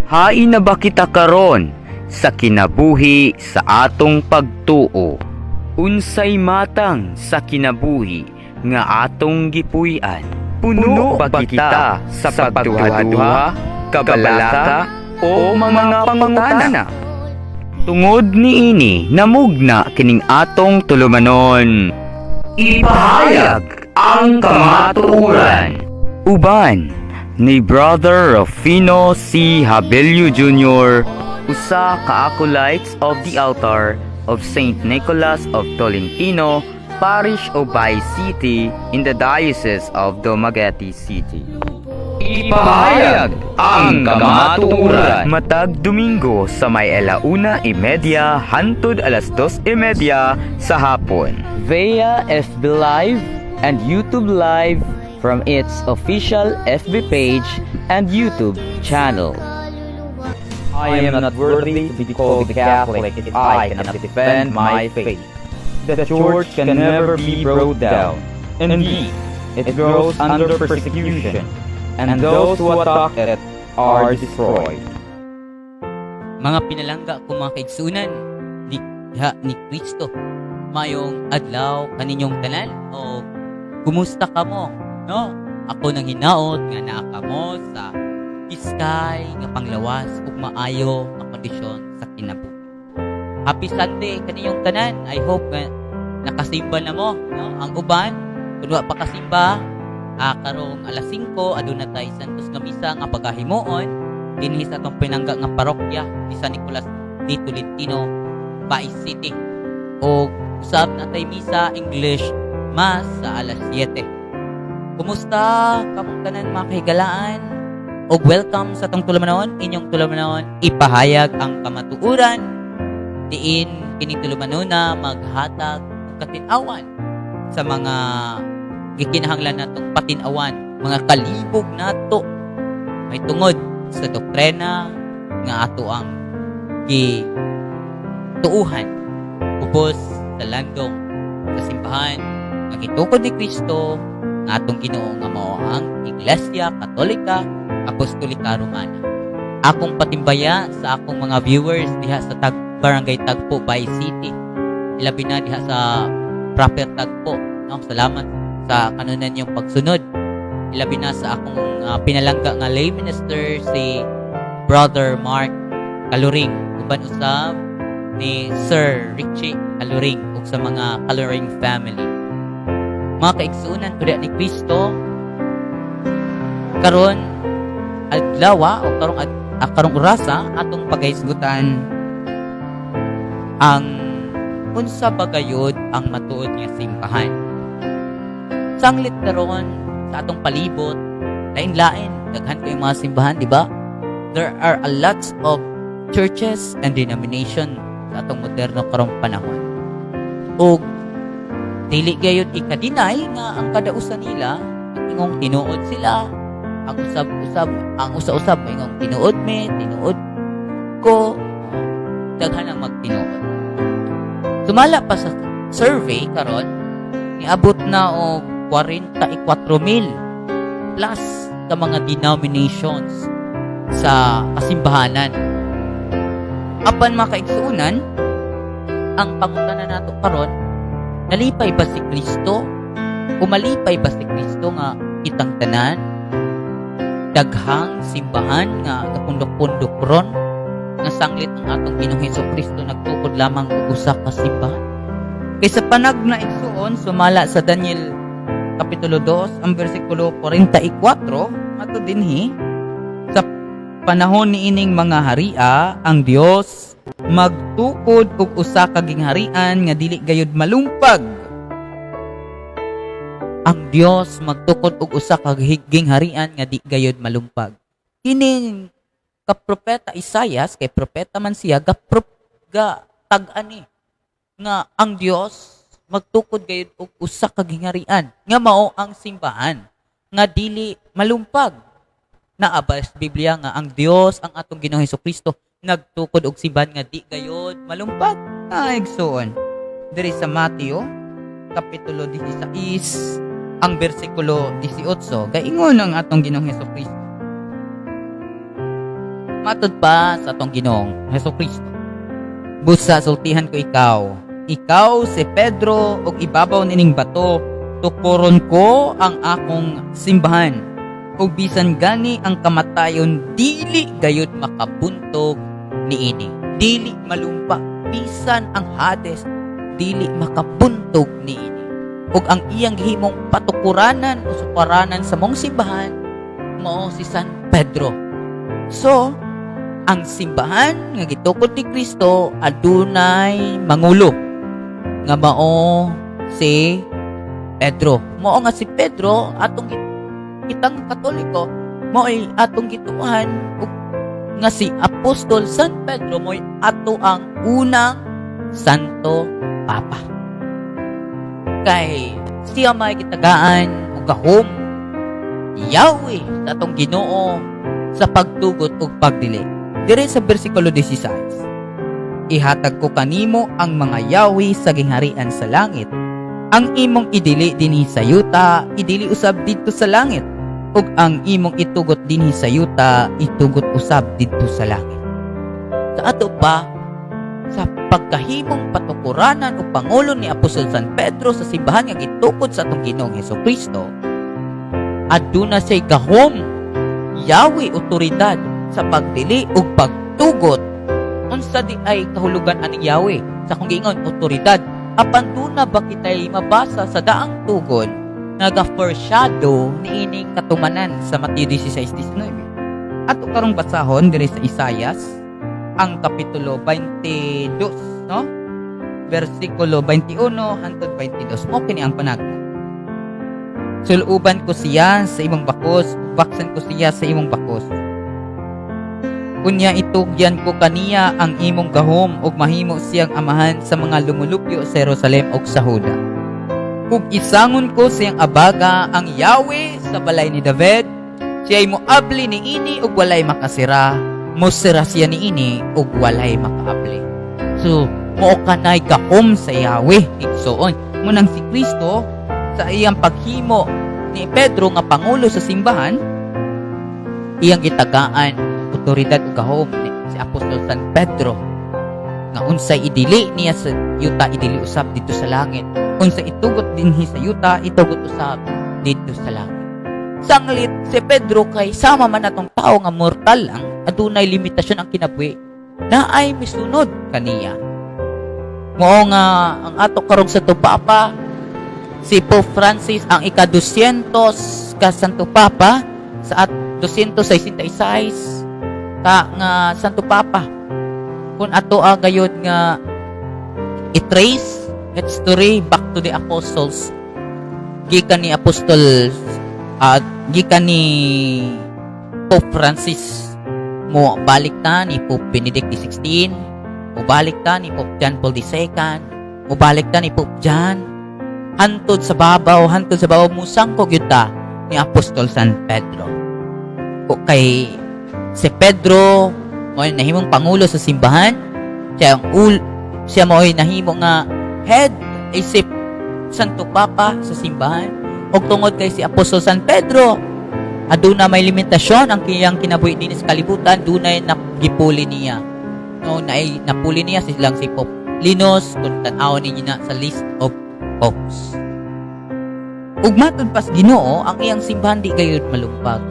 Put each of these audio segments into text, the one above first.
Hain na ba kita karon sa kinabuhi sa atong pagtuo? Unsay matang sa kinabuhi nga atong gipuy-an? Puno ba kita sa pagduha-duha, kabalaka, o mga pangutana? Tungod niini, namugna kining atong tulumanon. Ipahayag ang kamatuoran. Uban ni Brother Rufino C. Habello Jr., usa ka acolytes of the altar of St. Nicholas of Tolentino, Parish of Bais City in the Diocese of Dumaguete City. Ipahayag ang kamatuoran. Matag Domingo sa may 1:30 hantod 2:30 sa hapon. Via FB Live and YouTube Live from its official FB page and YouTube channel. I am not worthy to be called a Catholic if I cannot defend my faith. The Church can never be brought down. Indeed, it grows under persecution, and those who attack it are destroyed. Mga pinalangga ko, mga kaigsunan diha ni Kristo. Mayong adlaw kaninyong tanan o kumusta kamo, no? Ako nang hinaot nga naa kamo sa biskay nga panglawas ug maayo nga kondisyon sa kinabuhi. Happy Sunday kaninyong tanan. I hope nga nakasimba na mo, no? Ang uban kun wa pa kasimba, karong alas 5 aduna tay Santos nga misa nga pagahimuon dinhi sa atong pinangga nga parokya ni San Nicolas de Tolentino, Bais City. O usab na tay misa English Mass sa alas 7. Kumusta kamong tanan, mga kahigalaan? Og welcome sa atong tulumanon, inyong tulumanon, Ipahayag ang Kamatuoran. Diin kining tulumanona maghatag og katin-awan sa mga gikinahanglan natong patin-awan, mga kalibog nato may tungod sa doktrina nga ato ang gi tuuhan ubos sa landong sa simbahan nga gitukod ni Kristo nga atong Ginoo nga mao ang Iglesia Katolika Apostolika Romana. Akong patimbaya sa akong mga viewers diha sa Barangay Tagpo, Bais City. Ilabi na diha sa proper Tagpo, no? Salamat sa kanunan niyong pagsunod. Ilabi na sa akong pinalangga nga lay minister, si Brother Mark Kaluring, uban usab ni Sir Richie Kaluring ug sa mga Kaluring family. Mga kaigsuonan ko ni Kristo, karon adlaw o karong orasa atong paghisgutan ang unsa ba gayud ang matuod nga simbahan. Sanglit karon sa atong palibot, lain-lain, daghan kayong mga simbahan, di ba? There are a lot of churches and denomination sa atong moderno karong panahon. Ug dili gayud ika-deny nga ang kada usa nila ingong tinuod sila, ang usab-usab, ang usa-usab ingong tinuod me, tinuod ko, daghan ang magtinuod. Sumala pa sa survey karon, niabot na og 44 mil plus ka mga denominations sa kasimbahanan. Apan, mga kaigsuonan, ang pangutana nato karon, nalipay ba si Kristo? O malipay ba si Kristo nga kitang tanan daghang simbahan nga gapundok-pundok ron nga sanglit ang atong Ginoong Hesus Kristo nagtukod lamang og usa ka simbahan? Kay sa panagna, igsuon, sumala sa Daniel kapitulo 2 ang bersikulo 44, matud dinhi, "Sa panahon niining mga haria, ang Dios magtukod og usa ka gingharian nga dili gayud malumpag." Ang Dios magtukod og usa ka gingharian nga di gayud malumpag. Kining ka propeta Isaias, kay propeta man siya, ga tag-an ni nga ang Dios magtukod gayud og usa ka gingharian nga mao ang simbahan nga dili malumpag. Naa ba sa Biblia nga ang Dios, ang atong Ginoong Kristo, nagtukod og simbahan nga di gayud malumpag? Ay, igsoon, diri sa Mateo kapitulo 16 ang bersikulo 18, gaingon ang atong Ginoong Kristo. Matud pa sa atong Ginoong Hesus Kristo. "Busa sultihan ko ikaw, ikaw si Pedro, ug ibabaw nining bato tukoron ko ang akong simbahan. Ug bisan gani ang kamatayon dili gayud makabuntog niini." Dili malumpa, bisan ang Hades dili makabuntog niini. Ug ang iyang gihimong patukuranan o sukaranan sa mong simbahan mao si San Pedro. So, ang simbahan nga gitukod ni Kristo adunay mangulo nga mao si Pedro. Mao nga si Pedro, atong kitang Katoliko, mao'y atong gituohan ug nga si Apostol San Pedro mo'y ato ang unang Santo Papa. Kay siya may gitagaan og gahom, yawi sa atong Ginoo sa pagtugot ug pagdili. Dire sa bersikulo 16, "Ihatag ko kanimo ang mga yawi sa gingharian sa langit. Ang imong idili dinhi sa yuta, idili usab didto sa langit. Ug ang imong itugot dinhi sa yuta, itugot usab didto sa langit." Sa ato pa, sa pagkahimong patukuranan o pangulo ni Apostol San Pedro sa simbahan nga gitukod sa atong Ginoong Hesus Kristo, aduna siya'y gahom, yawi, otoridad sa pagdili ug pagtugot. Unsa di ay kahulugan aning yawi? Sa akong giingon, otoridad. Apan duna ba kitay mabasa sa Daang Tugon naga-foreshadow niining katumanan sa Mateo 16:19? Ato karong basahon diri sa Isayas ang kapitulo 22, no? Bersikulo 21 hangtod 22. Mo kini ang panagna. "Suluban ko siya sa imong bakos, baksan ko siya sa imong bakos. Unya itugyan ko kaniya ang imong gahom ug mahimo siyang amahan sa mga lumulupyo sa Jerusalem ug sa Huda. Ug isangon ko siyang abaga, ang yawi sa balay ni David, siya'y moabli niini ug walay makasira, mosira siya niini ug walay makaabli." So, mao kanay gahom sa Yahweh, igsoon. Munang si Kristo sa iyang paghimo ni Pedro nga pangulo sa simbahan, iyang gitagaan otoridad ug gahom ni si Apostol San Pedro nga unsay idili niya sa yuta, idili usab didto sa langit, unsay itugot dinhi sa yuta, itugot usab didto sa langit. Sanglit si Pedro kay sama man atong tao nga mortal lang, adunay limitasyon ang kinabuhi, naay misunod kaniya. Mao nga ang ato karong Santo Papa si Pope Francis, ang ika-200 ka Santo Papa sa at 266 ka nga Santo Papa. Kung ato ang gayod nga i-trace history back to the apostles, gikan ni Apostol gikan ni Pope Francis, mo balik ta ni Pope Benedict XVI, mo balik ta ni Pope John Paul II, mo balik ta ni Pope John, hantod sa babaw musangko gyud ta ni Apostol San Pedro. O kay si Pedro mo nahimong pangulo sa simbahan, siya mo'y nahimo nga head isip Santo Papa sa simbahan. Og tungod kay si Apostol San Pedro aduna may limitasyon ang kiyang kinabuhi dinhi sa kalibutan, dunay gipuli niya, no, naay napuli niya silang si Pope Linus kung tan-awon ninyo na sa list of popes. Ug matud pas Ginoo, ang iyang simbahan di gayud malumpag.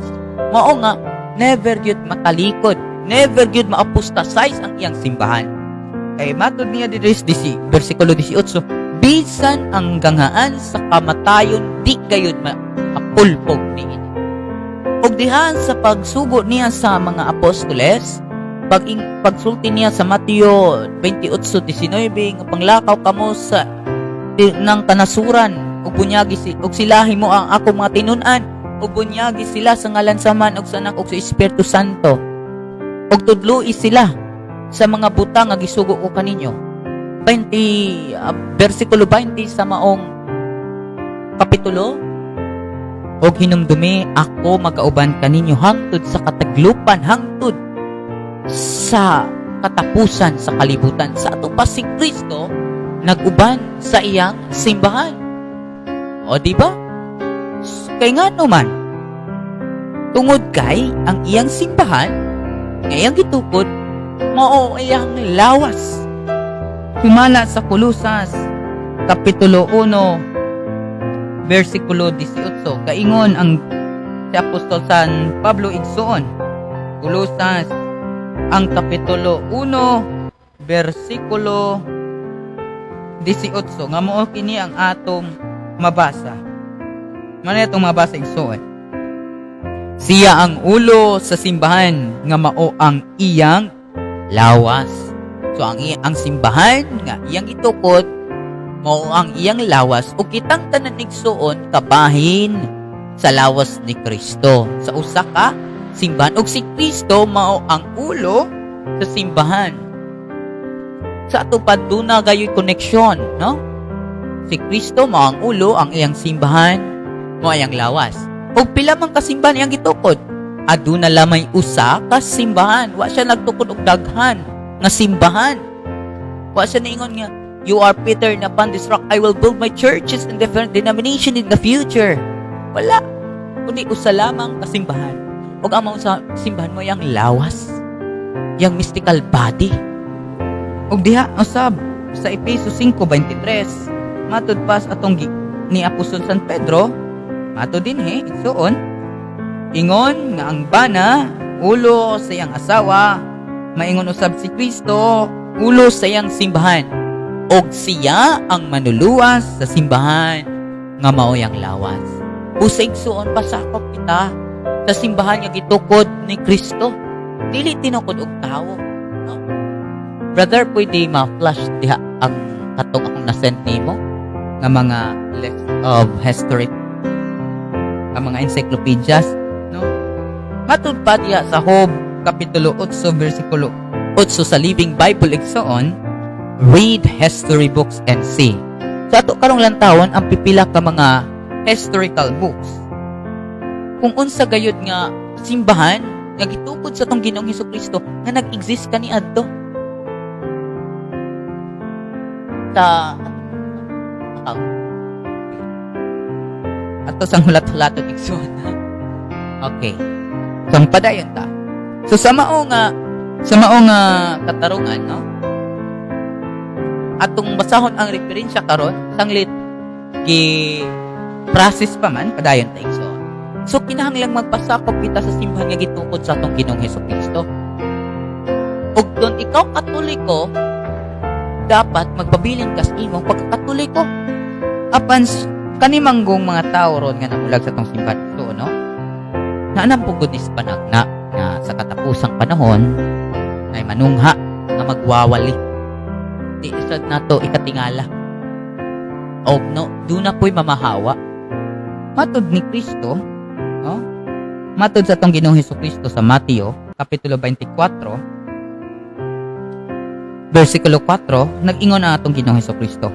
Mao nga never gyud matalikod, never gyud maapostasize ang iyang simbahan. Kay matud niya diri sa bersikulo 18, bisan ang ganghaan sa kamatayon di gayud mapulpog niini. Ug diha sa pagsugo niya sa mga apostoles, pagsulti niya sa Mateo 28:19 nga panglakaw kamo sa ng kanasuran ug bunyagi si ug sila himo ang ako mga tinun-an ug bunyagi sila sa ngalan sa Amahan ug sa Anak ug sa Espiritu Santo ug tudloi sila sa mga butang nga gisugo ko kaninyo. 20 bersikulo 20 sa maong kapitulo, "Og hinumdumi, ako magauban kaninyo hangtod sa kataglupan, hangtod sa katapusan sa kalibutan." Sa ato pa si Kristo naguban sa iyang simbahan. O di ba? Kay ngano man? Tungod kay ang iyang simbahan Nga iyang gitukod mao iyang lawas. Sumala sa Kolosas, Kapitulo 1, versikulo 18, kaingon ang si Apostol San Pablo, igsuon. Kolosas, ang Kapitulo 1, versikulo 18, nga mao kini ang atong mabasa. Mao atong mabasa, igsuon. Siya ang ulo sa simbahan nga mao ang iyang lawas. So ang simbahan nga iyang gitukod mao ang iyang lawas, ug kitang tanan, igsuon, kabahin sa lawas ni Kristo sa usa ka simbahan, ug si Kristo mao ang ulo sa simbahan. Sa ato pa duna gayoy koneksyon, no? Si Kristo mao ang ulo, ang iyang simbahan mao iyang lawas. Ug pila man ka simbahan iyang gitukod? Aduna lamay usa ka simbahan. Wa siya nagtukod og daghan nga simbahan. Wa siya niingon nga, "You are Peter, and upon this rock I will build my churches in different denomination in the future." Wala. Kundi usa lamang ka simbahan. Ug ang mao sa simbahan mao iyang lawas. Yang mystical body. Ug diha usab sa Epeso 5:23, matud pa sa atong ni Apostol San Pedro, matud dinhi, igsuon, ingon nga ang bana ulo sa iyang asawa, maingon usab si Kristo ulo sa iyang simbahan. Og siya ang manuluwas sa simbahan nga mao iyang lawas. Busa, igsuon, pasakop kita sa simbahan nga gitukod ni Kristo. Dili tinukod og tawo. No? Brother, pwede ma-flash diha ang katong akong na-send nimo? Nga mga list of history, ang mga encyclopedias, no? Matud pa diha sa Job kapitulo 8 versikulo 8 sa Living Bible, igsoon, "Read history books and see." Sa ato karong lantawon ang pipila ka mga historical books kung unsa gayud nga simbahan nga gitukod sa atong Ginoong Hesus Kristo nga nag-exist kaniadto. Sa account. Ato sang hulat-hulaton, igsoon. Okay. So ang padayon ta. So sa mao nga katarungan, no? Atong basahon ang referensya karon sanglit gi process pa man, padayon ta, igsoon. So kinahanglang magpasakop kita sa simbahan nga gitukod sa atong Ginoong Hesus Kristo. Ug doon ikaw Katoliko, dapat magpabilin ka sa imong pagkakatoliko. Apan kani manggong mga tao ron nga namulag sa atong simbahan, igsoon, no? Na anang pugod ni panagna nga sa katapusang panahon ay manungha nga magwawali. Di sad nato ikatingala. Og no, duna po'y mamahawa. Matud ni Kristo, no? Matud sa atong Ginoong Hesus Kristo sa Mateo kapitulo 24 versikulo 4, nag-ingon ang atong Ginoong Hesus Kristo: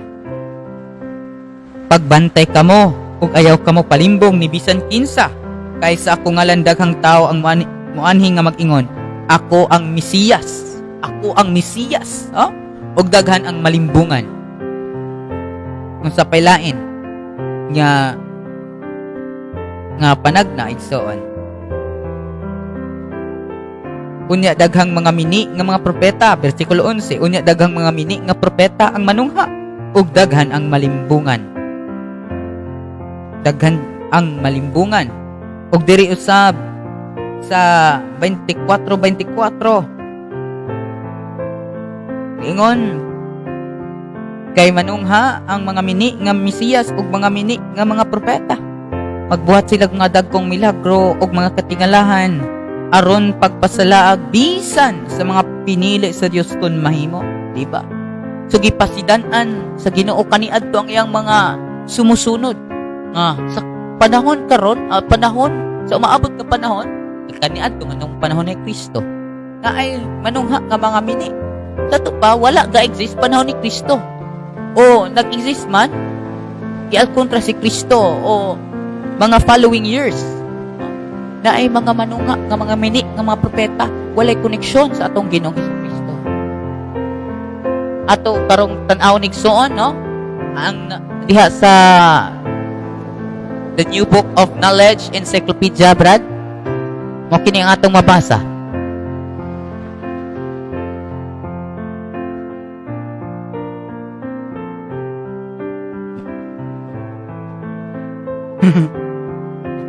"Pagbantay kamo ug ayaw kamo palimbong ni bisan kinsa, kay sa ako ngalan daghang tao ang muanhi nga mag-ingon, 'Ako ang Mesiyas, ako ang Mesiyas,' oh? Ug daghan ang malimbungan." Kung sa paylain nga nga panagna, igsoon. Unya daghang mga mini nga mga propeta, versikulo 11, unya daghang mga mini nga propeta ang manungha ug daghan ang malimbungan. Daghan ang malimbungan. Ug diri usab sa 24:24, ingon kay manungha ang mga mini nga Mesiyas ug mga mini nga mga propeta. Magbuhat sila mga dagkong milagro ug mga katingalahan aron pagpasalaag bisan sa mga pinili sa Dios kun mahimo, di ba? So gipasidan-an sa Ginoo kaniadto ang iyang mga sumusunod nga sa panahon karon, panahon sa umaabot nga panahon kaniadto nga nung panahon ni Kristo na ay manungha nga mga mini. Sa ato pa wala ga exist panahon ni Kristo. O nag-exist man, gial kontra si Kristo o mga following years na ay mga manungha nga mga mini nga mga propeta, walay koneksyon sa atong Ginoong Hesus Kristo. Ato karong tan-aw, igsoon, no? Ang diha sa The New Book of Knowledge Encyclopedia, Brad. Mo kini ang atong mabasa.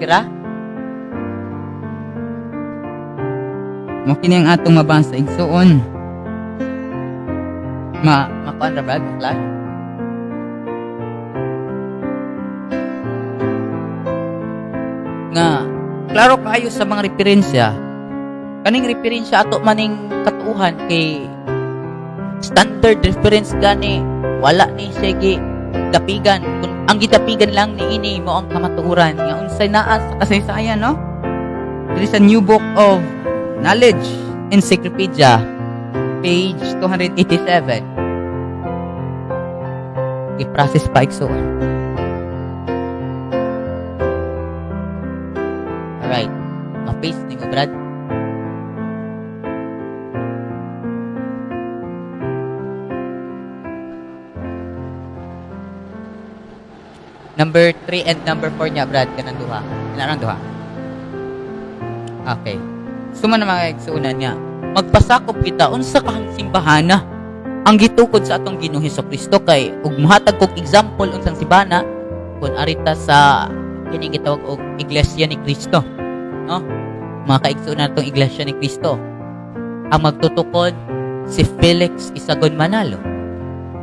Kira? Mo kini ang atong mabasa, igsuon. Ma makuan ra, Brad, ma-flash? Nga klaro kaayo sa mga referensya. Kaning referensya ato maning katuuhan kay standard reference gani, wala ni sige dapigan. Kung ang gidapigan lang ni ini mo ang kamatuoran nga unsay naa sa kasaysayan, no? Diri sa New Book of Knowledge Encyclopedia, page 287. I-process pa, igsuon. Alright. Ma-paste ni mo, Brad. Number 3 and number 4 niya, Brad, kanang duha. Kanang duha. Okay. Suma na, mga igsuonan, niya. Magpasakop kita unsa kahang simbahana ang gitukod sa atong Ginoong Hesus Kristo, kay ug mohatag kog example unsang simbahana kun arita sa kini gitawag og Iglesia ni Cristo, no? Mga kaigsuonan, atong Iglesia ni Cristo, ang magtutukod si Felix Isagon Manalo.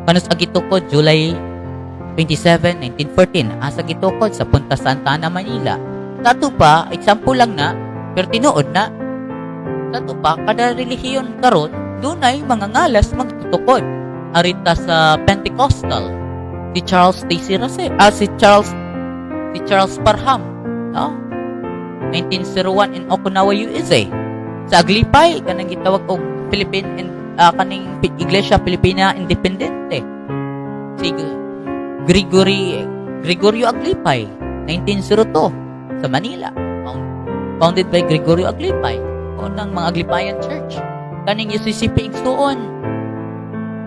Kanus ang gitukod? July 27, 1914. Asa gitukod? Sa Punta Santa Ana, Manila. Kato pa, example lang na, pero tinuod na. Kato pa, kada relihiyon karon dunay mga ngalas magtutukod. Arita sa Pentecostal, si Charles Taze Russell, si Charles Parham, no? 1901 in Okinawa, USA. Sa Aglipay, kanang gitawag og Philippine kaning Iglesia Filipina Independente. Si Gregory Gregorio Aglipay, 1902 sa Manila. Founded by Gregorio Aglipay o ng mga Aglipayan Church. Kaning UCCP, igsuon.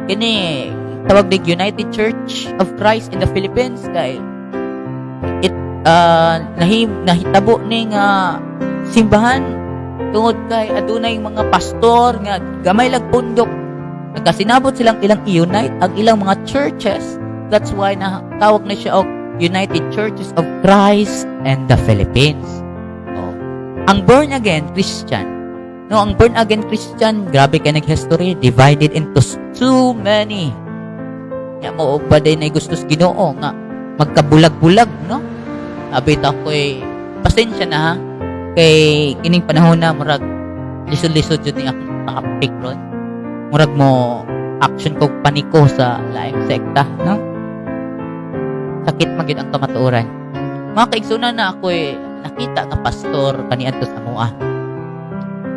Kini tawag dig United Church of Christ in the Philippines kay it nahitabo ni nga simbahan tungod kay adunay mga pastor nga gamay lag pundok, nagkasinabot silang ilang i-unite ang ilang mga churches. That's why na tawag na siya og United Churches of Christ and the Philippines. Oh. Ang born again Christian, no, ang born again Christian, grabe kay nag-history, divided into too many. Ya mo ba day na gustos Ginoo nga magkabulag-bulag, no? Abi ta ko'y pasensya na ha kay kining panahon na murag lisod-lisod jud ni akong topic ron. Murag mo action kog paniko sa laing sekta, no? Sakit man gyud ang kamatuoran. Mga kaigsunan, na ako'y nakita nga pastor kaniadto sa amoa.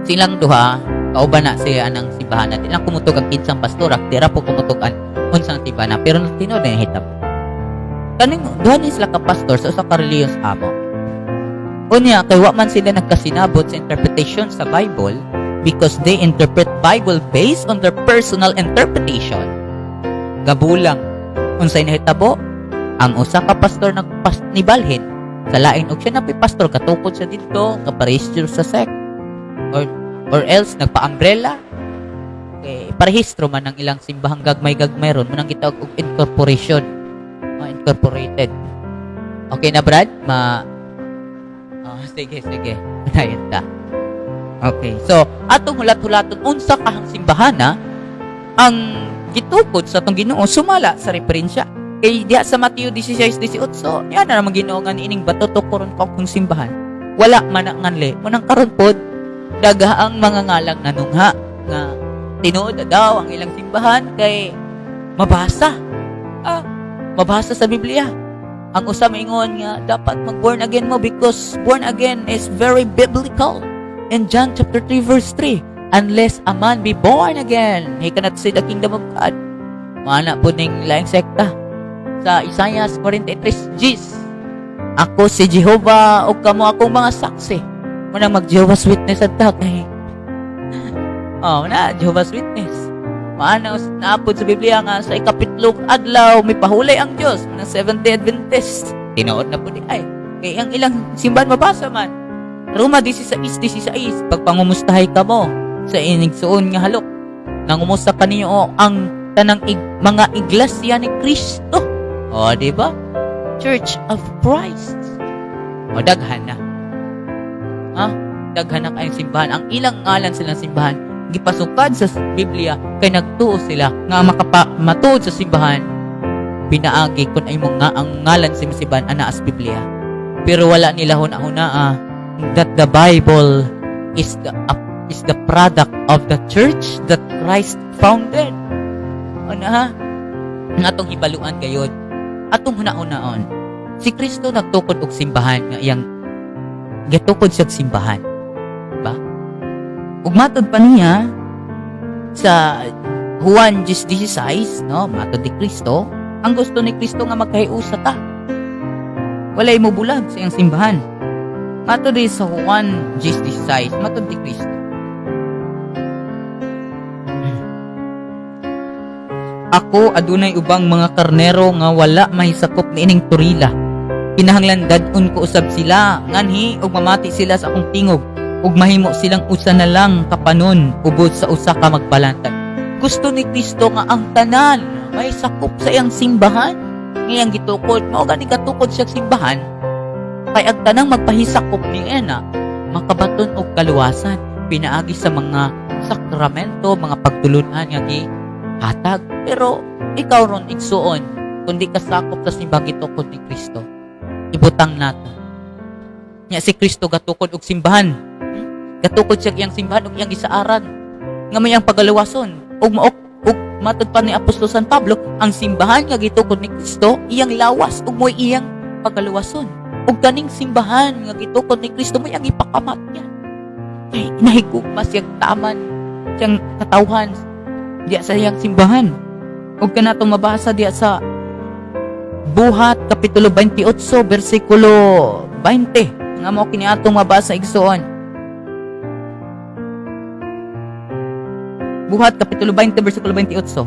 Silang duha kauban na siya anang simbahan natin lang kumutog ang kinsang pastor, dira po kumutog ang unsang simbahan, pero tinuod na hitabo. Kaning duha ni sila ka pastor sa usa ka relihiyon sa amo. Unya kay wa man sila nagkasinabot sa interpretation sa Bible because they interpret Bible based on their personal interpretation. Gabulang. Unsay nahitabo? Ang usa ka pastor nagpas nibalhin sa lain og siya na pastor, katukod sa didto kaparehistro sa sect or else nagpa-umbrella kay parehistro man ang ilang simbahang gagmay-gagmay ron mo nang gitawag og incorporation, mga incorporated. Okay na, Brad? Ma Oh, sige, sige. Padayon ta. Okay. So, atong hulat-hulaton unsa kahang simbahan na ang gitukod sa atong Ginoo sumala sa referensya. Kay diha sa Mateo 16:18, yan na naman Ginoo nga niining bato tukoron ko akong simbahan. Wala man na nganli. Munang karon pod dagha ang mga ngalang nanungha nga tinuod na daw ang ilang simbahan kay mabasa. Mabasa sa Biblia. Ang usa maingon nga dapat mag-born again mo because born again is very biblical. In John chapter 3 verse 3, "Unless a man be born again, he cannot see the kingdom of God." Mana po ning laing sekta. Sa Isaiah 43 Gs, "Ako si Jehovah ug kamo akong mga saksi." Munang mag Jehovah's Witness adta kay oh, na Jehovah's Witness. Maana naapod sa Biblia nga sa ikapitlong adlaw may pahulay ang Dios ng Seventh Day Adventist. Tinuod na po di ay. Kay ang ilang simbahan mabasa man. Roma 16:16, "Pagpangumustahay kamo sa inigsuon nga halok. Nangumusta kaniyo ang tanang mga iglesia ni Kristo." O, di ba? Church of Christ. O daghan na. Ha? Daghan na kayong simbahan. Ang ilang ngalan silang simbahan, gipasukad sa Biblia kay nagtuo sila nga makapa matuod sa simbahan pinaagi kun ay mo nga ang ngalan sa simbahan ana as Biblia. Pero wala nila huna-hunaa that the Bible is the product of the church that Christ founded. Ano ha? Nga atong hibaluan gayod, atong huna-hunaon. Si Kristo nagtukod og simbahan nga iyang gitukod siya og simbahan. Ba? Ug matod pa niya sa Juan 16, no? Matod ni Kristo, ang gusto ni Kristo nga magkahiusa ta. Walay mo bulag sa iyang simbahan. Matod di sa Juan 16, matod ni Kristo. "Ako adunay ubang mga karnero nga wala mahisakop niining torila. Kinahanglan dad-on ko usab sila nganhi ug mamati sila sa akong tingog ug mahimo silang usa na lang kapanon ubod sa usa ka magbalantad." Gusto ni Kristo nga ang tanan may sakop sa iyang simbahan ngayang gitukod. Mao gani katukod siya simbahan kay ang tanang magpahisakop ni ena makabaton og kaluwasan pinaagi sa mga sakramento, mga pagtulunan nga gihatag. Pero ikaw ron, igsuon, kundi ka sakop sa simbahang gitukod ni Kristo, ibutang nato. Nya si Kristo gatukod og simbahan. Gatukod siya iyang simbahan ug iyang gisaaran nga may ang pagaluwason ug mao ug matod pa ni Apostol San Pablo, ang simbahan nga gitukod ni Kristo iyang lawas ug mo'y iyang pagaluwason. Ug kaning simbahan nga gitukod ni Kristo mo'y ang ipakamat niya kay nahigugma siyang taman siyang katawhan diya sa iyang simbahan. Ug kanatong mabasa diya sa Buhat kapitulo 28 bersikulo 20 nga mo kini atong mabasa, igsuon. Buhat kapitulo 20 bersikulo 28.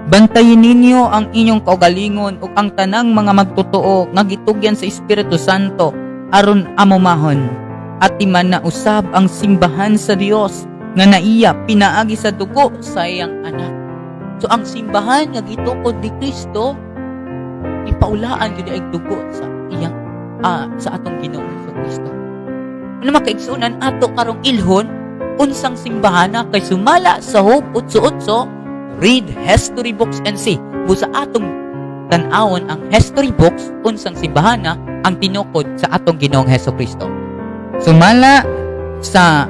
"Bantayin ninyo ang inyong kaugalingon ug ang tanang mga magtotoo nga gitugyan sa Espiritu Santo aron amumahon. Atiman na usab ang simbahan sa Dios nga naiya pinaagi sa dugo sa iyang anak." So ang simbahan nga gitukod ni Kristo ipaulaan gyud ay dugo sa iyang sa atong Ginoong Kristo. Ano, makaigsunan, ato karong ilhon unsang simbahan na kay sumala sa Hope 88, read history books and see. Busa atong tan-awon ang history books unsang simbahan na ang tinukod sa atong Ginoong Hesus Kristo. Sumala sa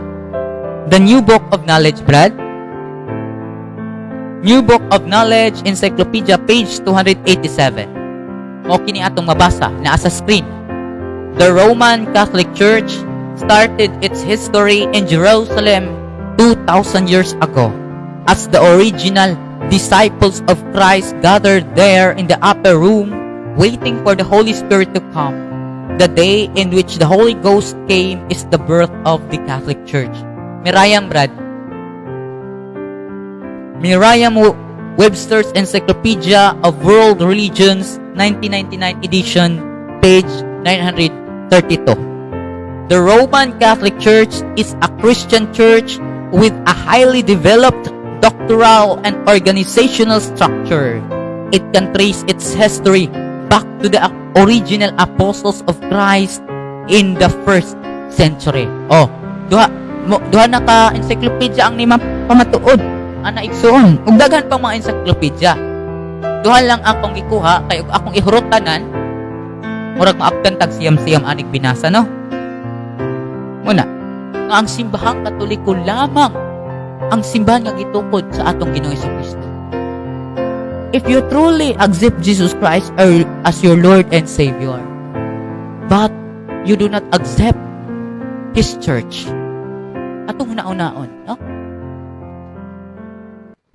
The New Book of Knowledge, Brad. New Book of Knowledge Encyclopedia, page 287. Mao kini atong mabasa naa sa screen. The Roman Catholic Church started its history in Jerusalem 2,000 years ago as the original disciples of Christ gathered there in the upper room, waiting for the Holy Spirit to come. The day in which the Holy Ghost came is the birth of the Catholic Church. Merriam, Brad. Merriam Webster's Encyclopedia of World Religions, 1999 edition, page 932. The Roman Catholic Church is a Christian church with a highly developed doctrinal and organizational structure. It can trace its history back to the original apostles of Christ in the first century. Oh, duha mo duha na ka encyclopedia ang nima pamatuod ana, igsuon. Ug daghan pang mga encyclopedia. Duha lang akong gikuha kay ug akong ihurot tanan murag maabtan tag siyam-siyam anig binasa, no? Muna nga ang simbahang Katoliko lamang ang simbahan nga gitukod sa atong Ginoong Kristo. If you truly accept Jesus Christ as your Lord and Savior, but you do not accept His church, atong hunahunaon, no?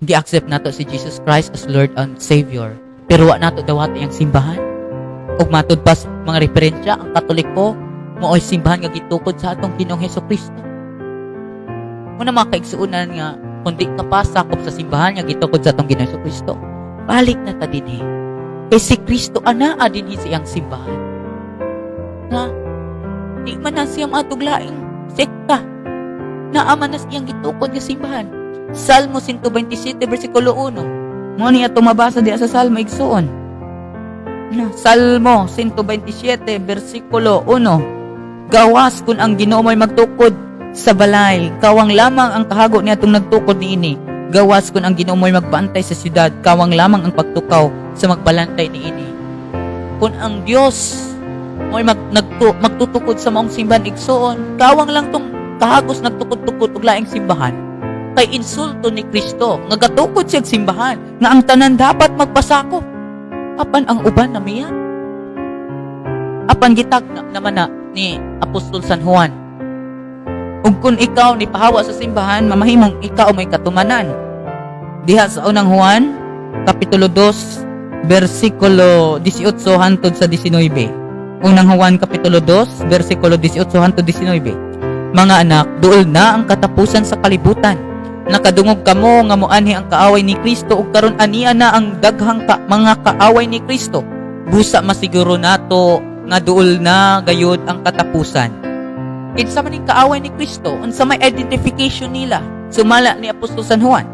Gi-accept nato si Jesus Christ as Lord and Savior, pero wa nato dawat iyang simbahan. Ug matud pa sa mga referensya, ang Katoliko mao'y simbahan nga gitukod sa atong Ginoong Hesus Kristo. Muna, mga kaigsuonan, nga kung di ka pa sakop sa simbahan nga gitukod sa atong Ginoong Hesus Kristo, balik na ta dinhi. Kay si Kristo anaa dinhi sa iyang simbahan. Na di man na siya maadtog laing sekta. Naa man na sa iyang gitukod nga simbahan. Salmo 127 versikulo 1. Mo ni ato mabasa diya sa Salmo, igsuon. Na, Salmo 127 versikulo 1. Gawas kung ang Ginoo mo'y magtukod sa balay, kawang lamang ang kahago niadtong nagtukod niini. Gawas kung ang Ginoo mo'y magbantay sa syudad, kawang lamang ang pagtukaw sa magbalantay niini. Kung ang Dios mo'y magtutukod sa maong simbahan, igsoon, kawang lang tong kahagos nagtukod-tukod og laing simbahan. Kay insulto ni Kristo nga gatukod siya simbahan nga ang tanan dapat magpasakop. Apan ang uban namiya. Apan gitag naman na ni Apostol San Juan. Ug kung ikaw ni pahawa sa simbahan, mamahimong ikaw may katumanan. Diha sa Unang Juan, Kapitulo 2, versikulo 18 hantod sa 19. Unang Juan, Kapitulo 2, versikulo 18 hantod 19. Mga anak, duol na ang katapusan sa kalibutan. Nakadungog kamo nga moanhi ang kaaway ni Kristo ug karon ania na ang daghang mga kaaway ni Kristo. Busa masiguro nato nga duol na gayud ang katapusan. Kinsa man ning kaaway ni Kristo, unsa may identification nila? Sumala ni Apostol San Juan.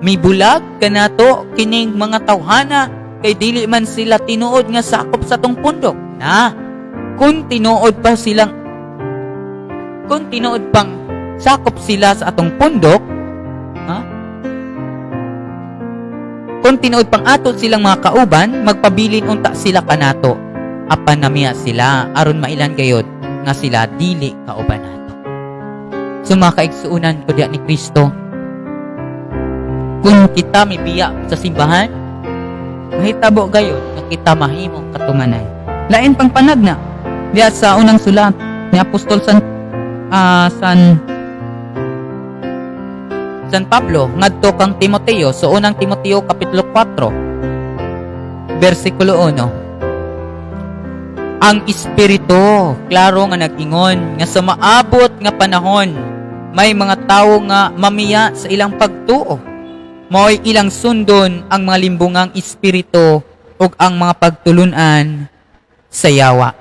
Mibulag kanato kining mga tawhana kay dili man sila tinuod nga sakop sa tong pundok. Na, kung tinuod pang sakop sila sa atong pundok, ha? Kung tinuod pang ato silang mga kauban, magpabilin unta sila kanato. Apan namiya sila aron mailan gayod nga sila dili kauban nato. So mga kaigsuonan ko diha ni Kristo, kung kita mibiya sa simbahan, mahitabo gayod nga kita mahimong katumanan. Lain pang panagna diha sa unang sulat ni Apostol San Pablo ngadto kang Timoteo, sa Unang Timoteo kapitulo 4 bersikulo 1. Ang Espiritu klaro nga nag-ingon nga sa maabot nga panahon may mga tawo nga mamiya sa ilang pagtuo. Mao'y ilang sundon ang mga limbungang espiritu ug ang mga pagtulunan sa yawa.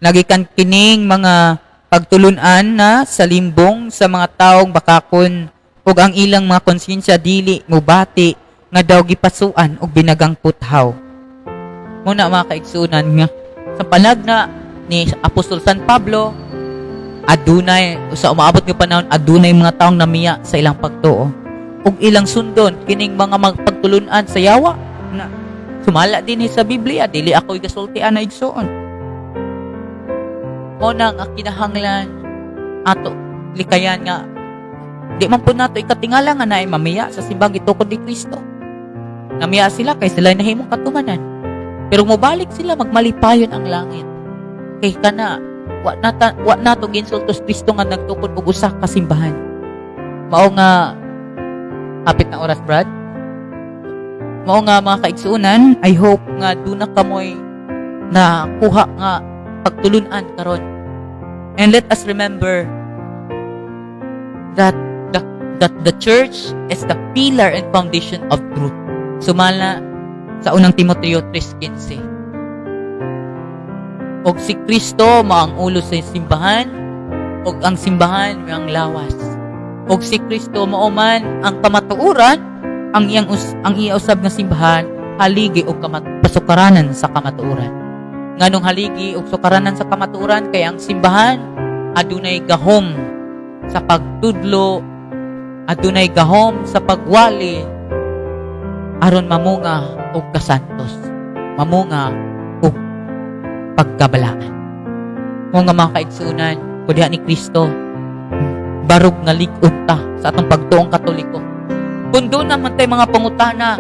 Nagikan kining mga pagtulunan na sa limbong sa mga taong bakakon ug ang ilang mga konsyensya dili mubati nga daw gipasuan og binagang puthaw. Muna, mga kaigsunan, nga sa panagna ni Apostol San Pablo, adunay sa umaabot nga panahon adunay mga taong namiya sa ilang pagtuo ug ilang sundon kining mga magpagtulunan sa yawa na sumala din sa Biblia. Dili ako gasultian na, igsoon. Mo na nga kinahanglan ato likayan nga di man po nato ikatingala nga naay mamiya sa simbang gitukod ni Kristo. Namiya sila kay sila nahimong katumanan. Pero mobalik sila, magmalipayon ang langit. Kay kana wa nato ginsulto si Kristo nga nagtukod og usa ka simbahan. Mao nga hapit na oras, Brad. Mao nga mga kaigsuonan, I hope nga duna kamoy na kuha nga pagtulunan karon. And let us remember that the church is the pillar and foundation of truth. Sumala sa Unang Timoteo 3:15. Og si Kristo mao ang ulo sa simbahan, og ang simbahan mao ang lawas. Og si Kristo mao man ang kamatuoran, ang iya usab nga simbahan haligi og pasukaranan sa kamatuoran. Nganong haligi og sukaranan sa kamatuoran? Kay ang simbahan adunay gahom sa pagtudlo, adunay gahom sa pagwali aron mamunga og kasantos, mamunga og pagkabalaan. Mo nga mga kaigsuonan ko diha ni Kristo, barog nga lig-on ta sa atong pagtuong Katoliko. Kung duna man tay mga pangutana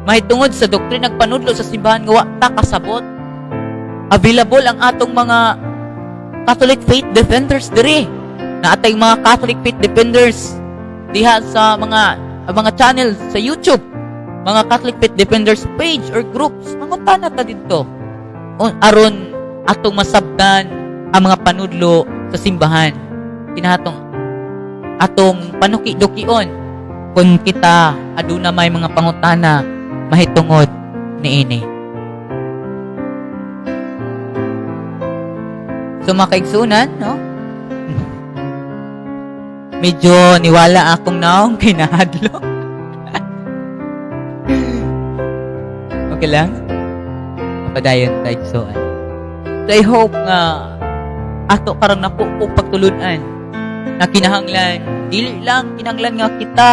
mahitungod sa doktrina nagpanudlo sa simbahan nga wa ta kasabot, available ang atong mga Catholic Faith Defenders diri. Naa tay mga Catholic Faith Defenders diha sa mga mga channel sa YouTube, mga Catholic Faith Defenders page or groups. Mangutana ta didto aron atong masabtan ang mga panudlo sa simbahan. Kinahatong atong panuki-dukion kung kita aduna may mga pangutana mahitungod niini. So mga kaigsunan, no? Medyo niwala akong naong kay nahadlok. Okay lang? Padayon tayo, igsoon. So I hope nga ato karang napo pagtulunan na kinahanglan dili lang kinahanglan nga kita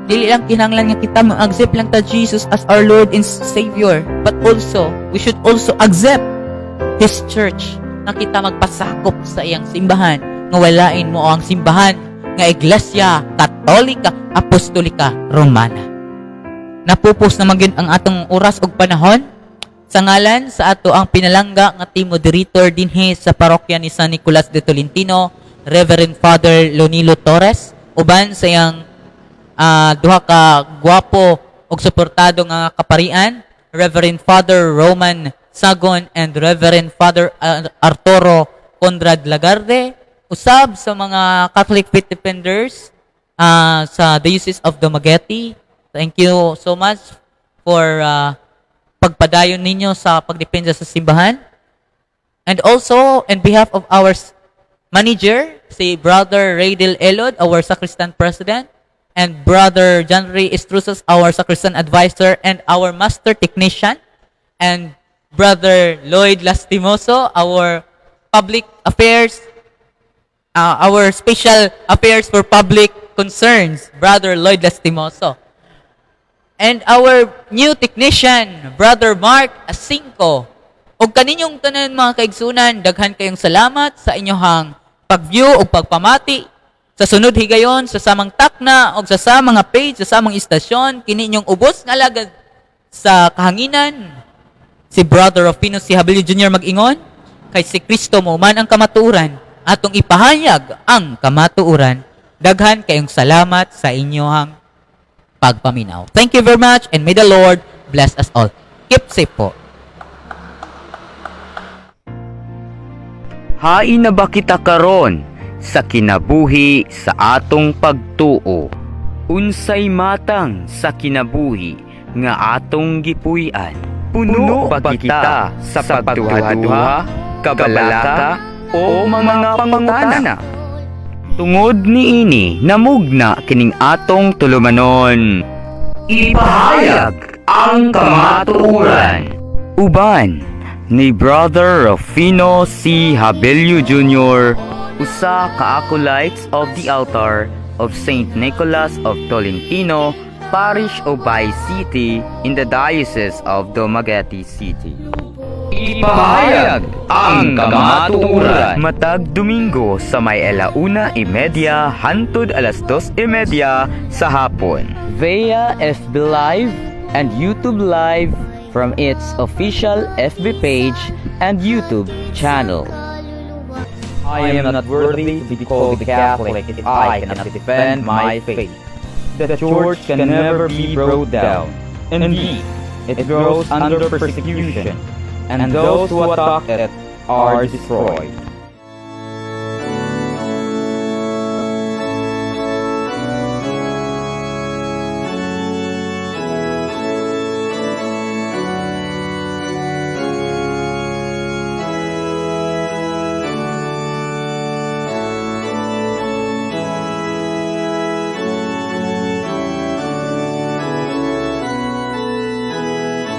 dili lang kinahanglan nga kita mo-accept lang ta Jesus as our Lord and Savior, but also we should also accept His church, nga kita magpasakop sa iyang simbahan nga walain mao ang simbahan nga Iglesia Katolika Apostolika Romana. Napupos na magyud ang atong oras ug panahon. Sa ngalan sa ato ang pinalangga nga team moderator dinhi sa parokya ni San Nicolas de Tolentino, Reverend Father Lonilo Torres, uban sa iyang duha ka gwapo ug suportado nga kaparian, Reverend Father Roman Sagon and Reverend Father Arturo Conrad Lagarde, usab sa mga Catholic Faith Defenders sa Diocese of Dumaguete. Thank you so much for pagpadayon ninyo sa pagdepensa sa simbahan. And also, in behalf of our manager, si Brother Radel Elod, our sacristan president, and Brother John Ray Estruzas, our sacristan advisor, and our master technician, and Brother Lloyd Lastimoso, our public affairs, our special affairs for public concerns, Brother Lloyd Lastimoso. And our new technician, Brother Mark Asinco. Ug kaninyong tanan, mga kaigsunan, daghan kayong salamat sa inyohang pag-view ug pagpamati. Sa sunod higayon, sa samang takna o sa samang nga page, sa samang istasyon, kini inyong ubos nga alagad sa kahanginan, si Brother Rufino C. Habilio Jr. Mag-ingon, kay si Kristo mao man ang kamatuoran, atong ipahayag ang kamatuoran. Daghan kayong salamat sa inyohang pagpaminaw. Thank you very much and may the Lord bless us all. Keep safe po. Hain na ba kita karon sa kinabuhi sa atong pagtuo? Unsay matang sa kinabuhi nga atong gipuy-an? Puno ba kita sa pagduha-duha, kabalaka, o mga pangutana? Tungod niini, namugna kining atong tulumanon. Ipahayag ang kamatuoran. Uban ni Brother Rufino C. Habelio Jr., usa ka acolytes of the altar of Saint Nicholas of Tolentino, Parish of Bay City in the Diocese of Dumaguete City. Ipahayag ang kamatuoran. Matag Domingo sa may 1:30 hantod 2:30 sa hapon. Via FB Live and YouTube Live from its official FB page and YouTube channel. I am not worthy to be called a Catholic if I cannot defend my faith. The Church can never be brought down. Indeed, it grows under persecution, and those who attack it are destroyed.